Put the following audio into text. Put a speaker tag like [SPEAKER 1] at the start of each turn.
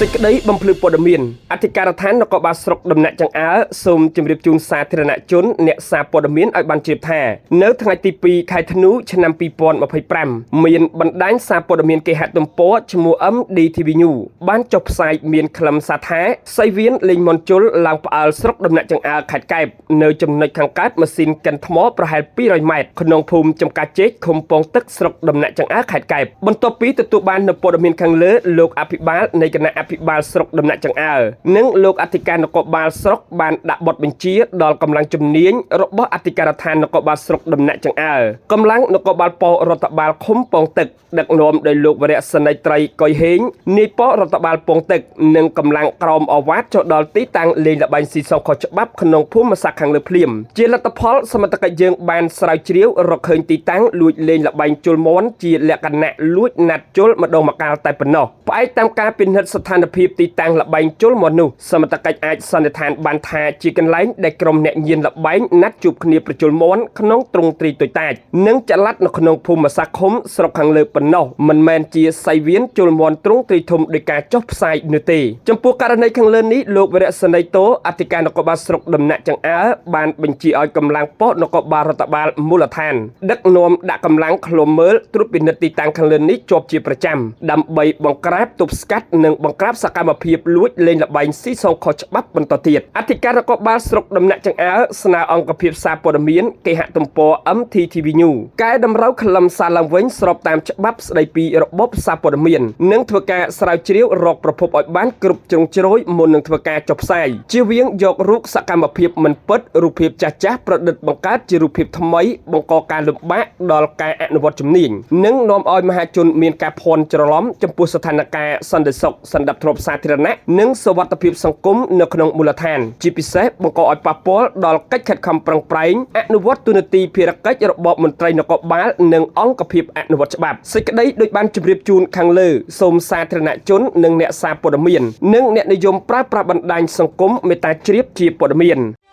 [SPEAKER 1] សេចក្តីបំភ្លឺព័ត៌មានអធិការដ្ឋាននគរបាលស្រុកដំណាក់ចង្អើរសូមជម្រាបជូនសាធារណជនអ្នកសារព័ត៌មានឲ្យបានជ្រាបថានៅថ្ងៃទី2ខែធ្នូឆ្នាំ2025មានបណ្ដាញសារព័ត៌មានគេហទំព័រឈ្មោះ MDTV News បានចុះផ្សាយមានខ្លឹមសារថាសៃវៀនលេងមន់ជុលឡើងផ្អើលស្រុកដំណាក់ចង្អើរខេត្តកែបនៅចំណុចខាងកើតម៉ាស៊ីនកិនថ្មប្រហែល200ម៉ែត្រក្នុងភូមិចំការចេកឃុំពងទឹកស្រុកដំណាក់ចង្អើរខេត្តកែបបន្ទាប់ពីទទួលបាននូវព័ត៌មានខាងលើលោកអភិបាលនៃគណៈអភិបាលស្រុកដំណាក់ចង្អើរនិងលោកអធិការនគរបាលស្រុកបានដាក់បទបញ្ជាដល់កម្លាំងជំនាញរបស់អធិការដ្ឋាននគរបាលស្រុកដំណាក់ចង្អើរកម្លាំងនគរបាលប៉ុស្តិ៍រដ្ឋបាលឃុំពងទឹកដឹកនាំដោយលោកវរៈសេនីយ៍ត្រីកុយហេងនាយប៉ុស្តិ៍រដ្ឋបាលពងទឹកនិងកម្លាំងក្រមអវ៉ាតចុះដល់ទីតាំងលេងល្បែងស៊ីសងខុសច្បាប់ក្នុងភូមិសាស្ត្រខាងលើភ្លាមជាលទ្ធផលសមត្ថកិច្ចយើងបានស្រាវជ្រាវរកឃើញទីតាំងលួចលេងល្បែងជលមន់ជាលក្ខណៈលួចណាត់ជលម្ដងម្កាលតែប៉ុណ្ណោះផ្អែកតាមការពិនិត្យស្ថានភាពទីតាំងល្បែងជលមន់នោះសមត្ថកិច្ចអាចសន្និដ្ឋានបានថាជាកន្លែងដែលក្រុមអ្នកញៀនល្បែងណាត់ជួបគ្នាប្រជុលមន់ក្នុងទ្រង់ទ្រីតូចតាចនិងចល័តនៅក្នុងភូមិសាស្ត្រឃុំស្រុកខាងលើប៉ុណ្ណោះមិនមែនជាសៃវៀនជលមន់ទ្រង់ទ្រីធំដោយការចុះផ្សាយនោះទេចំពោះករណីខាងលើនេះលោកវរៈសេនីយ៍តោអធិការនគរបាលស្រុកដំណាក់ចង្អើរបានបញ្ជាឲ្យកម្លាំងប៉ុស្តិ៍នគរបាលរដ្ឋបាលមូលដ្ឋានដឹកនាំដាក់កម្លាំងឃ្លាំមើលត្រួតពិនិត្យទីតាំងខាងលើនេះជាប់ជាប្រចាំដើម្បីបង្ក្រាបទប់ស្កាត់និងបង្ក្រាបសកម្មភាពលួចលេងល្បែងស៊ីសងខុសច្បាប់បន្តទៀតអធិការនគរបាលស្រុកដំណាក់ចង្អើរស្នើអង្គភាពសារព័ត៌មានគេហទំព័រ MTTV News កែតម្រូវខ្លឹមសារឡើងវិញស្របតាមច្បាប់ស្តីពីរបបសារព័ត៌មាននិងធ្វើការស្រាវជ្រាវរកប្រភពឲ្យបានគ្រប់ជ្រុងជ្រោយមុននឹងធ្វើការចុះផ្សាយជៀសវាងយករូបសកម្មភាពមិនពិតរូបភាពចាស់ៗប្រឌិតបង្កើតជារូបភាពថ្មីបង្កការលំបាកដល់ការអនុវត្តជំនាញនិងនាំឲ្យមហាជនមានការភ័ន្តច្រឡំចំពោះស្ថានភាពសន្តិសុខសន្តិភាពសាធារណៈនិងសុវត្ថិភាពសង្គមនៅក្នុងមូលដ្ឋានជាពិសេសបង្កឲ្យប៉ះពាល់ដល់កិច្ចខិតខំប្រឹងប្រែងអនុវត្តទូនាទីភារកិច្ចរបស់មន្ត្រីនគរបាលនិងអង្គភាពអនុវត្តច្បាប់សេចក្តីដូចបានជម្រាបជូនខាងលើសូមសាធារណជននិងអ្នកសារព័ត៌មាននិងអ្នកនិយមប្រើប្រាស់បណ្ដាញសង្គមមេត្តាជ្រាបជាព័ត៌មាន។